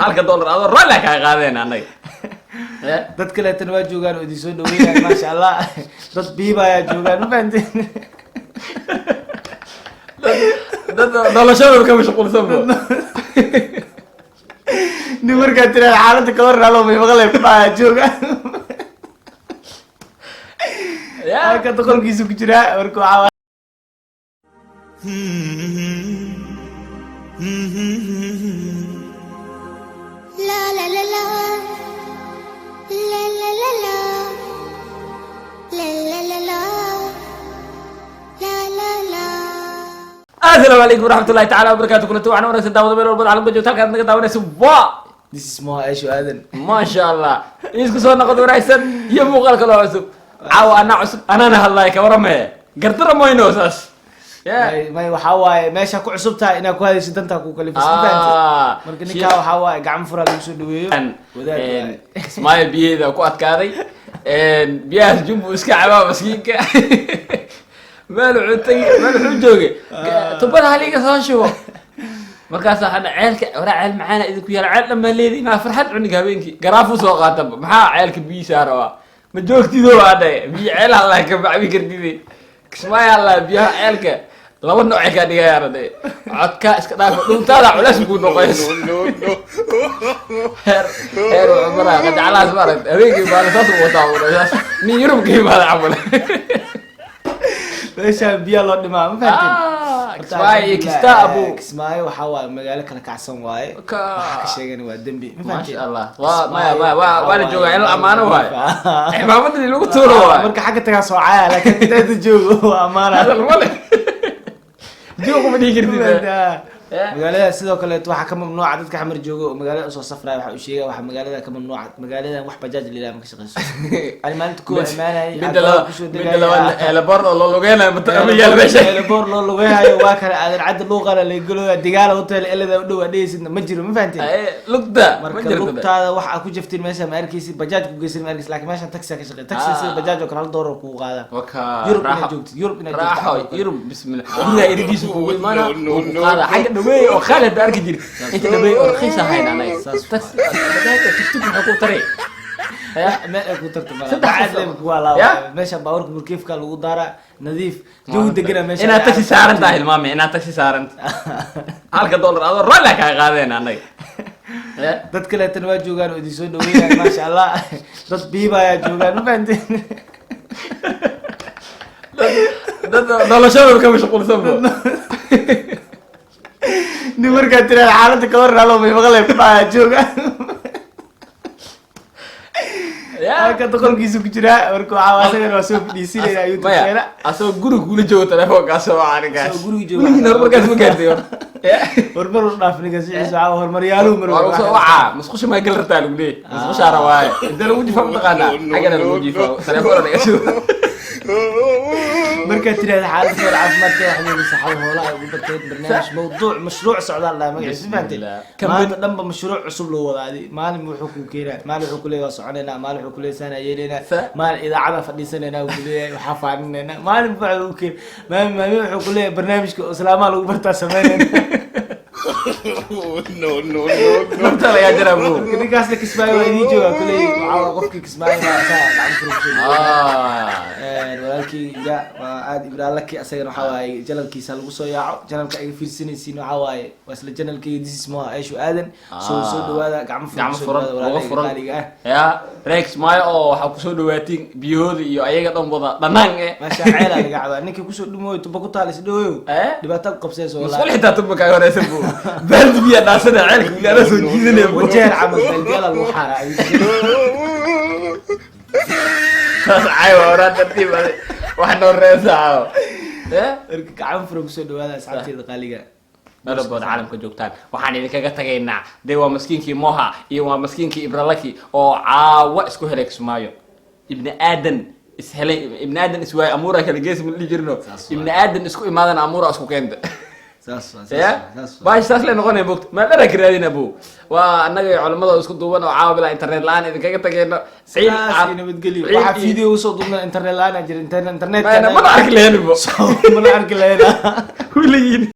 Halka dollar adoo raalli kaa qaadeen annaga. Eh? Dad kaleetana waa joogaan oo idin soo dhaweynaya, maasha Allah. Dad biibayaa joogaan, ma fahanteen? Dad noloshadooda ka mashquulsan bo. Nin markaa tiraada xaaladda ka waran, "Hello, may maqlay?" ku dhahayaa joogaan. Ya. Halka doqolkiisa ku jiraa marka waxaa La la la la. La la la la. La la la la. La la la. Asalaamu calaykum waraxmatullahi tacaala wabarakaatu. Kulanti waxaan wanaagsan, daawada meel walba caalamka joogta, halkaad naga daawanayso waa This is Moha Esho Aadan. Maasha Allah, isku soo noqod wanaagsan iyo muuqaal kaloo cusub. Caawa anaa cusub, anaana hadlaay. Ka warame, gardara mayno saas. Yeah. May, waxaa waaye meesha ku cusub tahay inaad ku hadayso, dantaa ku kalifis, ma fahanteen? Ah, Marka ninkaa waxaa waaye gacmo furaa lagu soo dhaweeyo, wadaad waaye. Kismaayo biyaheeda ku adkaaday. Biyahaas jumbu iska cabaa maskiinka. Meel wuxuu tagi, meel wuxuu joogay, tubada haliga soo shubo. Markaas waxaa dha ceelka waraa, ceel macaana idinku yaala, ceel dhan baa leedi maa farxad cuniga. Habeenkii garaafu soo qaataba, maxaa ceelka biyihiisaa rabaa? Ma joogtido waa dhaye, biyo ceel allah ka bacbi kartide. Kismaayo allah, biyaha ceelka laba noocay kaa dhigayaan dhaye. Codkaa iska dhaafa, dhuntaada culays kuu noqonaysa. Heer heer wuxuu maraa qajaclahaas, ma aragta? Habeenkii maalin saas uu wataa, uu saas nin Yurub ka yimaada camal. Meeshaan biyaa loo dhimaa, ma fahanteen? Ah, Horta, Kismaayo iyo alxamdulillah, Kista abu. Kismaayo waxaa waaye magaalo kala kacsan waaye. Waxa ka sheegana waa dembi, ma fahanteen? Maasha Allah, waa maya maya, waa la joogaa in la ammaano waaye, cimaamadii lagu tuuro waaye. Marka xagga tagaa soocaya, laakiin inta joogo waa amaana. Hadal ma leh, juuq ma dhihi kartid. Magaalada sidoo kaleeto waxaa ka mamnuuca dadka Xamar jooga oo magaalada usoo safraya, waxa uu sheegaya waxaa magaalada ka mamnuuca, magaaladan wax bajaaj la yidhaha ma ka shaqeyso. Ani maalinta kuwa imaanayay Midda laba, kusoo midda labaad, airport oo loo lugeynayo ma yaal meesha. Airport loo lugeyhayo waa kale, Aadan Cadde luuqana lagalooya, Digaala Hotel elada u dhow adhehaysidna ma jiro, ma fahanteen? Lugta ma Marka jirto. lugtaada wax aa ku jaftiin meesha ma arkeysid, bajaaj ku geysid ma arkeysid, laakiin meeshan taxi ka shaqeey, taxi sida bajaaj oo kale $1 kugu qaada. Waka. Yurub inaad Raaxo. joogtid, Yurub inaad joogtid Raaxo. camal kale. Yurub, bismillah, gurigaa eridiisa kugu imaana, wuu ku qaada xagga dhaweey oo qaali hadda arki jiri, inta dhaweey oo raqiis ahayn anaga. Saas. Taxi bajaaj oo tugtug muxuu ku taray? Ya? Meel ay ku tarta malaha. Saddex Bacad qof. leeb kugu alaaba. Ya? Meesha baabuurka murkiifka lagu daaraa, nadiif, jawi degana meesha. Inaad taxi saaran tahay hilmaame, inaad taxi saaran, halka dollar adoo raalli kaa qaadeen annaga. Ya? Dad kaleetana waa joogaan oo idin soo dhaweynaya, maasha Allah. Dad biibayaa joogaan, ma fahanteen? Dad noloshadooda ka mashquulsan bo. Nin markaa tiraada xaaladda ka waran, "Hello, may maqlay?" ku dhahayaa joogaan. Ya? Halka doqolkiisa ku jiraa. Marka waxaa asagana waa soo fadhiisinayna Maya YouTube-keena. Asagoo guriga kula joogo telefoonkaas oo anigaas. Asagoo guriga joogo. Weligiin horumarkaas ma gaartay hor. Ya? Horumar u dhaaf ninka siciisa, waxaa horumaryaaluhu mar. Waa lagu soo wacaa, musqusha maa geli rabtaa lagu leeyahay, musqushaa rabaaye. Intee lagu jiifaa mataqaanaa? Xaggana lagu jiifaa, telefoona naga soo. Markaad tiraahda xaaladda ka war, caafimaadka, waxa weeye saxada hoolaha ay ugu barteen barnaamij mawduuc mashruuc socdaal dhaha magaciisa, ma fahanteen? Bismillah. Maanta dhanba mashruuc cusub loo wadaadi. Maalin wuxuu kuu keenaa, maalin wuxuu kuleeyahay waa soconaynaa, maalin wuxuu kuleeyahay saanaa yeelaynaa, maalin idaacada fadhiisanaynaa uu kuleeyahay waxaa faaninayna, maalin wuxuu keen maalin maalin wuxuu kuleeyahay barnaamijka islaamaha lagu bartaa sameynayna. No, no, no, no. Nafta lagaa jaraa bu. Marka ninkaasna Kismaayo waa idiin joogaa kuleeyahay. Waxaa waa qofkii Kismaayo waa saa gacmo furo kusoo dhaweeyay. Walaalkii Ibra waa aad Ibra Laki, asagana waxaa waaye channelkiisa lagu soo yaaco. Channelka iga fiirsanaysiin waxaa waaye waa isla channelkayga, this is Moha Esho Aadan. Soo dhawaada, gacmo furan Gacmo kusoo furan dhawaada uga walaalahayga furan. qaaliga ah. Ya reer Kismaayo oo waxaa kusoo dhawaatiin biyahooda iyo ayaga dhan wada dhanaan eh. Meesha ceelaa laga cabaa, ninkii kusoo dhumooyo tuba ku taal isdhawoyo Eh? dhibaato ku qabsayso. Musqul xitaa tuba kaaga horeysa bu, baaldi biyaa dhaasana, ceelka wili anaa soo jiidanaya bu. Wajeer camal baaldiyaala lagu xaaraa. Saas caawa horaa tartiib adi wax noo reesa caawa. Eh? Marka gacmo furan kusoo dhawaada asxaabteeda qaaliga. Meel walbood caalamka joogtaan, waxaan idinkaga tagaynaa dee waa maskiinkii Moha iyo waa maskiinkii Ibralaki oo caawa isku helay Kismaayo. Ibni aadan ishelay, ibni aadan iswaay, amuura kala gees ma dhihi jirno? Saas waay. Ibni aadan isku imaadana amuura isku keenta. Saas waa, ya. saas waa. Baash saas lay noqonaya bogta meel dhara ka raadina bo. Waa annaga iyo culamada oo isku duuban oo caawa bilaa internet la-aan idinkaga tagayno. Ciid Saas iyo nabadgelyo. Ciid Waxaa iyo- video usoo duubna internet la-aan aa jira, internet mana arki lahayn bo. Mana arki lahayn. Weligiin.